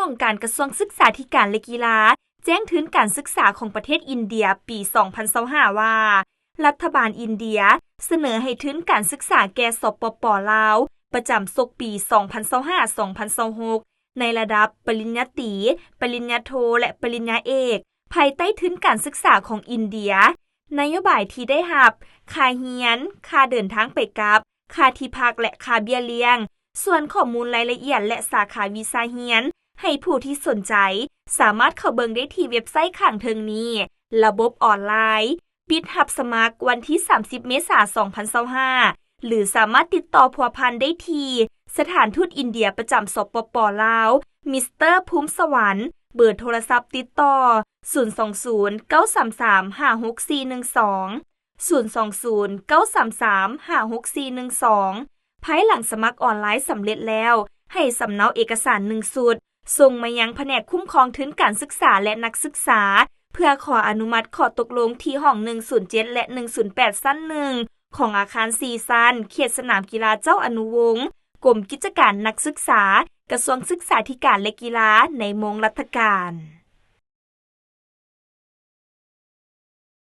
ຫ້ອງການກະຊວງສຶກສາທິການ ແລະ ກິລາ ແຈ້ງທຶນການສຶກສາຂອງປະເທດອິນເດຍປີສອງພັນຊາວຫ້າວ່າ ລັດຖະບານອິນເດຍສະເໜີໃຫ້ທຶນການສຶກສາແກ່ ສປປ ລາວ ປະຈຳສົກປີສອງພັນຊາວຫ້າ ສອງພັນຊາວຫົກ ໃນລະດັບປະລິນຍາຕີ, ປະລິນຍາໂທ ແລະ ປະລິນຍາເອກ ພາຍໃຕ້ທຶນການສຶກສາຂອງອິນເດຍ. ນະໂຍບາຍທີ່ໄດ້ຮັບ, ຄ່າຮຽນ, ຄ່າເດີນທາງໄປກັບ, ຄ່າທີ່ພັກ ແລະ ຄ່າເບ້ຍລ້ຽງ. ສ່ວນຂໍ້ມູນລາຍລະອຽດ ແລະ ສາຂາວິຊາຮຽນ ໃຫ້ຜູ້ທີ່ສົນໃຈສາມາດເຂົ້າເບິ່ງໄດ້ທີ່ເວັບໄຊຂ້າງເທິງນີ້. ລະບົບອອນລາຍ ປິດຮັບສະໝັກວັນທີສາມສິບ ເມສາ ສອງພັນຊາວຫ້າ ຫຼື ສາມາດຕິດຕໍ່ພົວພັນໄດ້ທີ່ສະຖານທູດອິນເດຍປະຈຳ ສປປ ລາວ ມິສເຕີ ພູມສະຫວັນ. ເບີໂທລະສັບຕິດຕໍ່ ສູນສອງສູນ ເກົ້າສາມສາມ ຫ້າຫົກສີ່ໜຶ່ງສອງ, ສູນສອງສູນ ເກົ້າສາມສາມ ຫ້າຫົກສີ່ໜຶ່ງສອງ. ພາຍຫຼັງສະໝັກອອນລາຍສຳເລັດແລ້ວ, ໃຫ້ສຳເນົາເອກະສານໜຶ່ງຊຸດ ສົ່ງມາຍັງພະແນກຄຸ້ມຄອງທຶນການສຶກສາ ແລະ ນັກສຶກສາ ເພື່ອຂໍອະນຸມັດຂໍ້ຕົກລົງທີ່ຫ້ອງໜຶ່ງສູນເຈັດ ແລະ ໜຶ່ງສູນແປດ ຊັ້ນໜຶ່ງ ຂອງອາຄານສີ່ຊັ້ນ ເຂດສະໜາມກິລາເຈົ້າອະນຸວົງ, ກົມກິດຈະການນັກສຶກສາ, ກະຊວງສຶກສາທິການ ແລະ ກິລາ ໃນໂມງລັດຖະການ.